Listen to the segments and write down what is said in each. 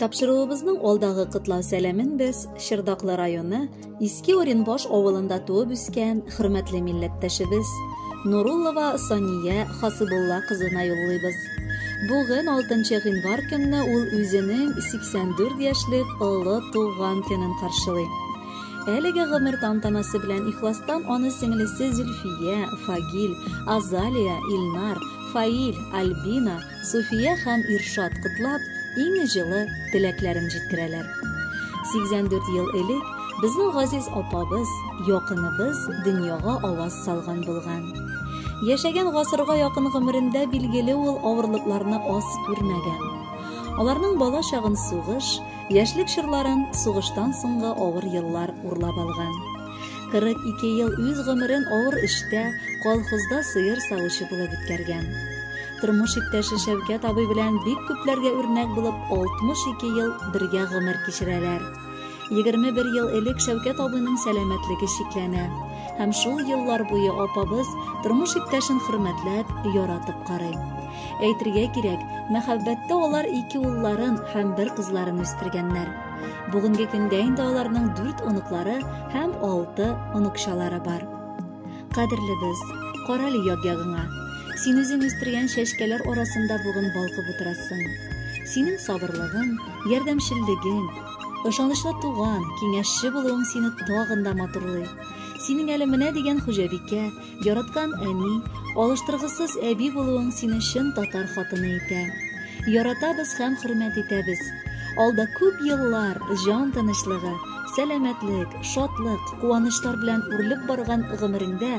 Тапшыруыбызның алдагы котлау сәламен без Чырдаклы районы Иске Оренбаш авылында туып үскән хөрмәтле милләттәшебез Нуруллова Сания Хасыбулла кызына юллыйбыз. Бүген 6 гыйнвар көнне ул үзенең 84 яшьлек олы туган көнен каршылый. Әлеге гомер тантанасы белән ихластан аны сеңлесе Зөлфия, Фагил, Азалия, Илнар, Фаил, Альбина, Суфия һәм Иршат котлап, иң җылы теләкләрен җиткерәләр. 84 ел элек безнең газиз апабыз, якыныбыз дөньяга аваз салган булган. Яшәгән гасырга якын гомерендә билгеле ул авырлыкларны аз күрмәгән. Аларның бала чагын сугыш, яшьлек чорларын сугыштан соңгы авыр еллар урлап алган. 42 ел үз гомерен авыр эштә, колхозда сыер савучы булып үткәргән. Тормыш иптәше Шәүкәт абый белән бик күпләргә үрнәк булып 62 ел бергә гомер кичерәләр. 21 ел элек Шәүкәт абыйның сәламәтлеге чикләнә. Һәм шул еллар буе апабыз тормыш иптәшен хөрмәтләп, яратып карый. Әйтергә кирәк, мәхәббәттә алар ике улларын һәм бер кызларын үстергәннәр. Бүгенге көндә инде аларның дүрт оныклары һәм алты оныкчалары бар. Кадерлебез, карале як-ягыңа. Син үзең үстергән чәчкәләр арасында бүген балкып утырасың. Синең сабырлыгың, ярдәмчеллегең, ышанычлы туган, киңәшче булуың сине тагын да матурлый. Синең әле менә дигән хуҗабикә, яраткан әни, алыштыргысыз әби булуың сине чын татар хатыны итә. Яратабыз һәм хөрмәт итәбез. Алда күп еллар җан тынычлыгы, сәламәтлек, шатлык, куанычлар белән үрелеп барган гомереңдә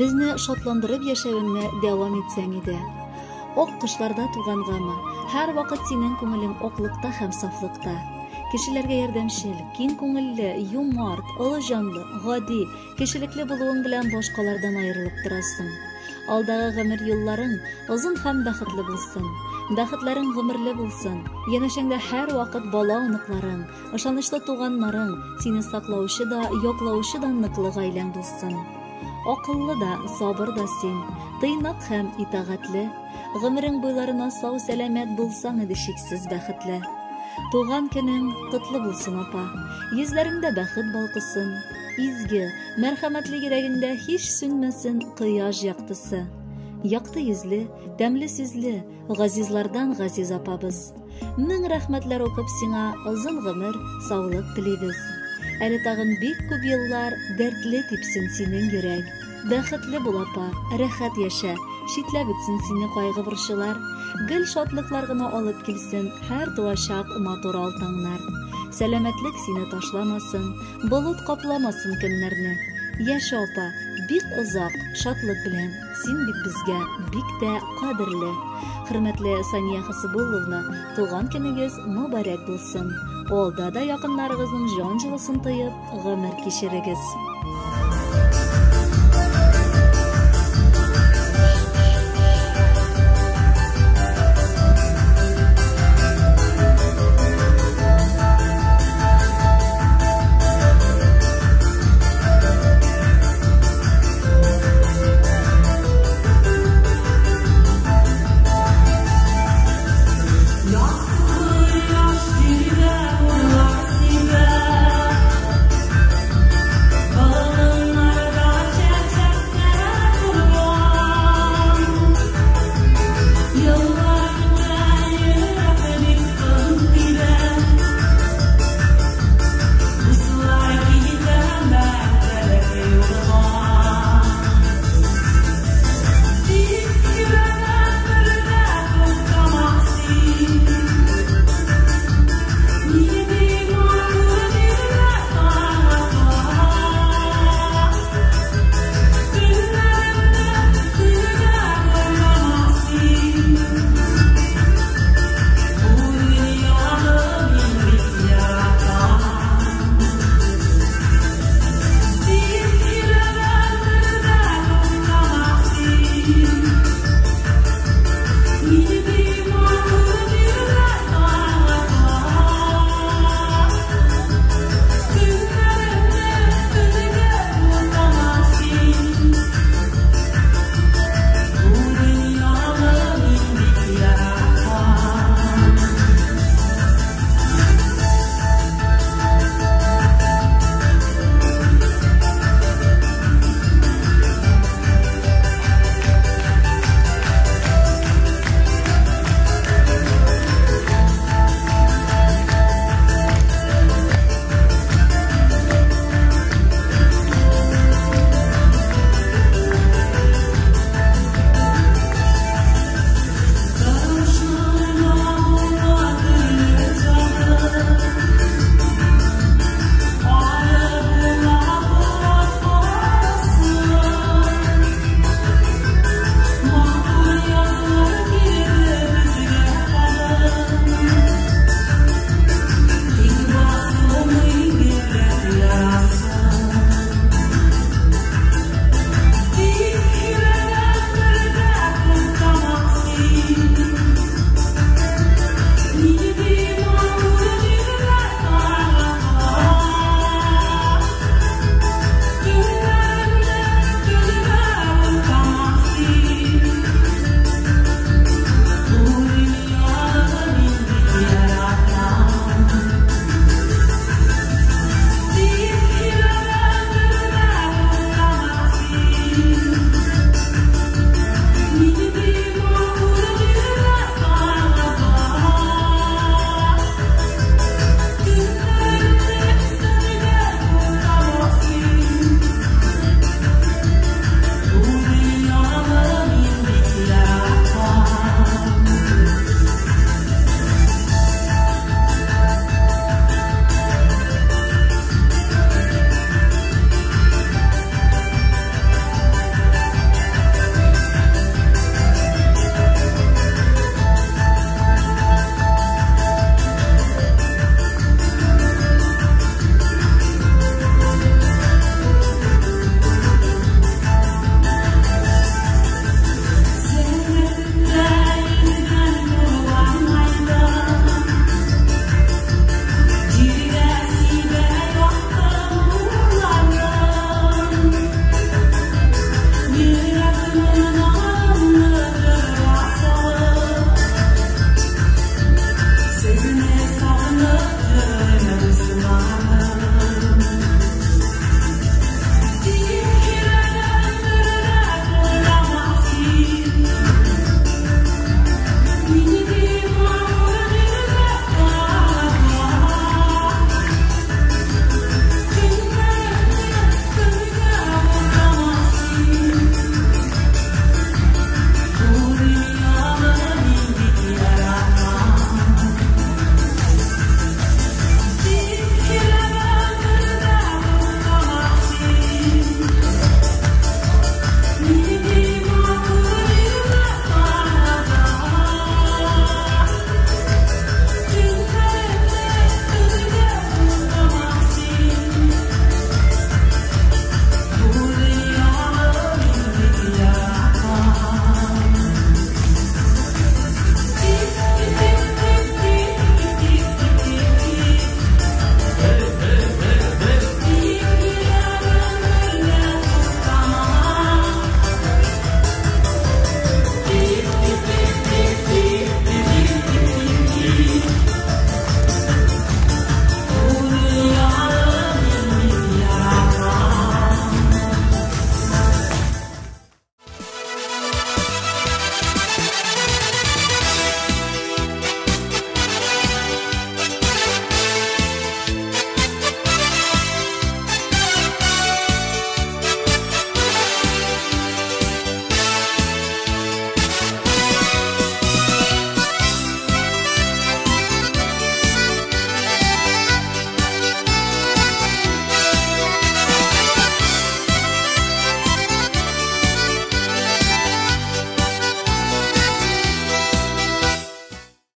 безне шатландырып яшәвеңне дәвам итсәң иде. Ак кышларда тугангамы, һәрвакыт синең күңелең аклыкта һәм сафлыкта. Кешеләргә ярдәмчел, киң күңелле, юмарт, олы җанлы, гади, кешелекле булуың белән башкалардан аерылып торасың. Алдагы гомер юлларың озын һәм бәхетле булсын. Бәхетләрең гомерле булсын. Янәшәңдә һәрвакыт бала-оныкларың, ышанычлы туганнарың, сине саклаучы да, яклаучы да ныклы гаиләң булсын. Акыллы да, сабыр да син, тыйнак һәм итагатьле. Гомерең буйларына сау-сәламәт булсаң иде чиксез бәхетле. Туган көнең котлы булсын, апа. Йөзләреңдә бәхет балкысын. Изге, мәрхәмәтле йөрәгеңдә һич сүнмәсен кояш яктысы. Якты йөзле, тәмле сүзле, газизлардан газиз апабыз. Мең рәхмәтләр укып сиңа озын гомер, саулык телибез. Әле тагын бик күп еллар дәртле типсен синең йөрәк. Бәхетле бул, апа, рәхәт яшә, читләп үтсен сине кайгы-борчулар. Гел шатлыклар гына алып килсен һәр туачак матур ал таңнар. Сәламәтлек сине ташламасын, Болыт капламасын көннәрне. Яшә, апа, бик озак, шатлык белән. Син бит безгә бик тә кадерле. Хөрмәтле Сания Хасыбулловна, туган көнегез мөбарәк булсын. Алда да якыннарыгызның җан җылысын тоеп, гомер кичерегез.